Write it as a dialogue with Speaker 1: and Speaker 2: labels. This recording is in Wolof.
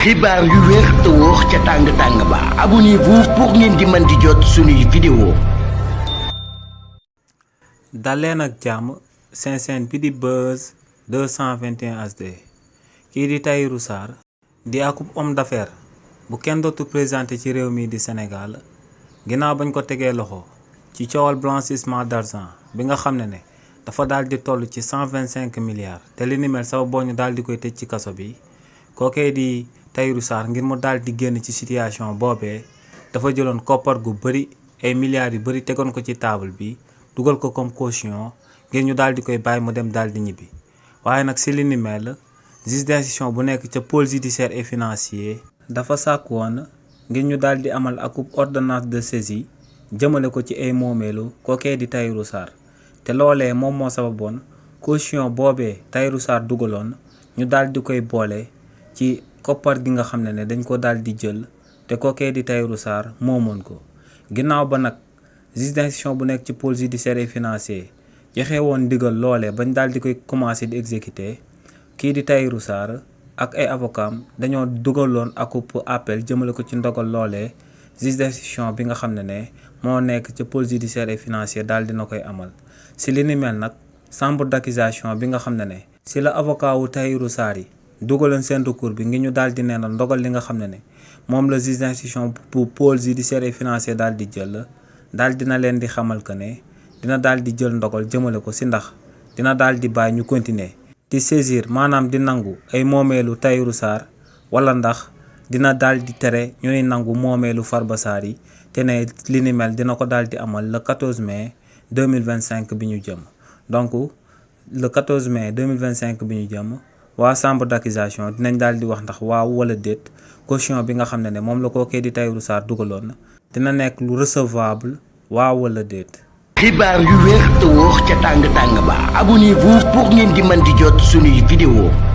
Speaker 1: xibaar yu wér te wóor ca tàng ba abonnez-vous pour ngeen di mën di jot suñuy vidéo.
Speaker 2: daleen ak jàmm seen bi di Buzz 221 HD kii di Tahirou Sarr di akub homme d'affaires bu kenn dootu présenté ci réew mi di Sénégal ginnaaw bañ ko tegee loxo ci coowal blanchissement d'argent bi nga xam ne dafa daal di toll ci 125 milliards te li ni mel sax boo ñu daal di koy tëj ci kaso bi kookee di Tahirou Sarr ngir mu daal di génn ci situation boobee dafa jëloon koppar gu bëri ay milliards yu bëri tegoon ko ci table bi dugal ko comme caution ngir ñu daal di koy bàyyi mu dem daal di ñibbi waaye nag si li ni mel juge d'instruction bu nekk ca pôle judiciaire et financier dafa sàkk woon ngir ñu daal di amal akub ordonnance de saisie jëmale ko ci ay moomeelu kookee di Tahirou Sarr te loolee moom moo sababoon caution boobee Tahirou Sarr dugaloon ñu daal di koy boole ci koppar gi nga xam ne dañ ko daal di jël te kookee di Tahirou Sarr moomoon ko ginnaaw ba nag juge d'instruction bu nekk ci pôle judiciaire et financier joxe woon ndigal loolee bañ daal di koy commencé di exécuter kii di Tahirou Sarr ak ay avocats dañoo dugaloon akub appel jëmale ko ci ndogal loolee juge d'instruction bi nga xam ne moo nekk ci pôle judiciaire et financier daal dina koy amal si li ni mel nag chambre d'accusation bi nga xam ne si la avocat wu Tahirou Sarr yi dugaloon seen recours bi ngir ñu daal di neenal ndogal li nga xam ne moom la juge d'instruction bu pôle judiciaire et financier daal di jël daal dina leen di xamal que ne dina daal di jël ndogal jëmale ko si ndax dina daal di bàyyi ñu continuer di saisir maanaam di nangu ay moomeelu Tahirou Sarr wala ndax dina daal di tere ñuy nangu moomeelu Farba Sarr yi te ne li ni mel dina ko daal di amal le 14 mai 2025 bi ñu jëm donc le 14 mai 2025 bi ñu jëm waa chambre d'accusation dinañ daal di wax ndax waaw wala déet caution bi nga xam ne moom la kookee di Tahirou Sarr dugaloon dina nekk lu recevable waaw wala déet.
Speaker 1: xibaar yu wér te wóor ca tàng ba abonnez-vous pour ngeen di mën di jot suñuy vidéo.